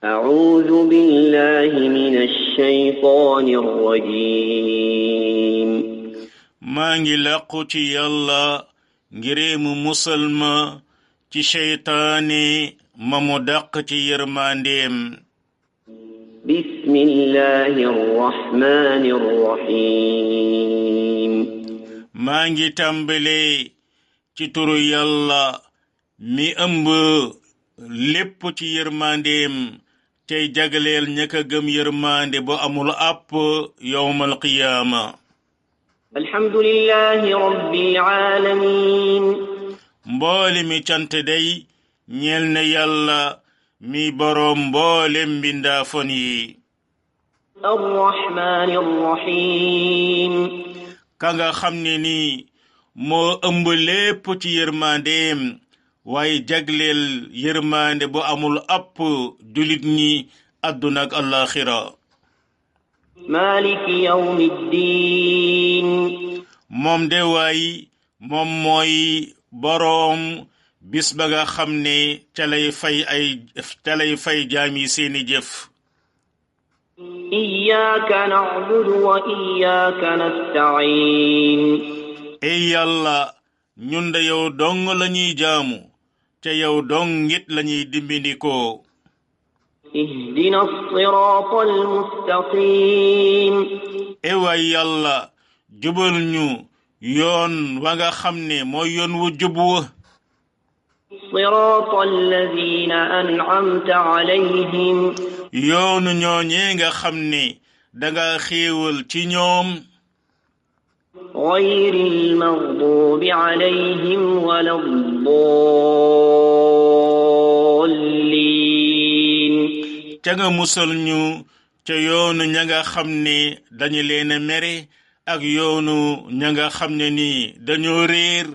أعوذ بالله من الشيطان الرجيم مانجي لاقوتي يلا ngirem musulma ci sheytaane mamu dàq ci yërmandeem. بسم الله الرحمن الرحيم maa ngi tàmbale ci turu yàlla mi ëmb lépp ci yërmandeem tey jagleel ñaka gëm yërmande bu amul àpp yawmal qiyaama. الحمد لله رب العالمين mboole mi cant day ñeel na yàlla mi boroom mboole mbindaafon yi. الرحمن الرحيم ka nga xam ne ni moo ëmb lépp ci yërmandeem waaye jagleel yërmande bu amul àpp julit ñi àdduna ak àllaaxira. مالك يوم الدين moom de waay moom mooy boroom bis ba nga xam ne ca lay fay jaami seeni jëf. إياك نعبد وإياك نستعين ey yàlla ñun de yow dong lañuy jaamu te yow dong ngit lañuy dimbindikoo. اهدنا الصراط المستقيم ewaay yàlla jubal ñu yoon wa nga xam ne mooy yoon wu jub wa. صراط الذين أنعمت عليهم yoonu ñooñee nga xam ne danga xéewal ci ñoom. غير المغضوب عليهم ولا الضالين ca nga musal ñu ca yoonu ña nga xam ne dañu leen a mere ak yoonu ña nga xam ne ni dañoo réer.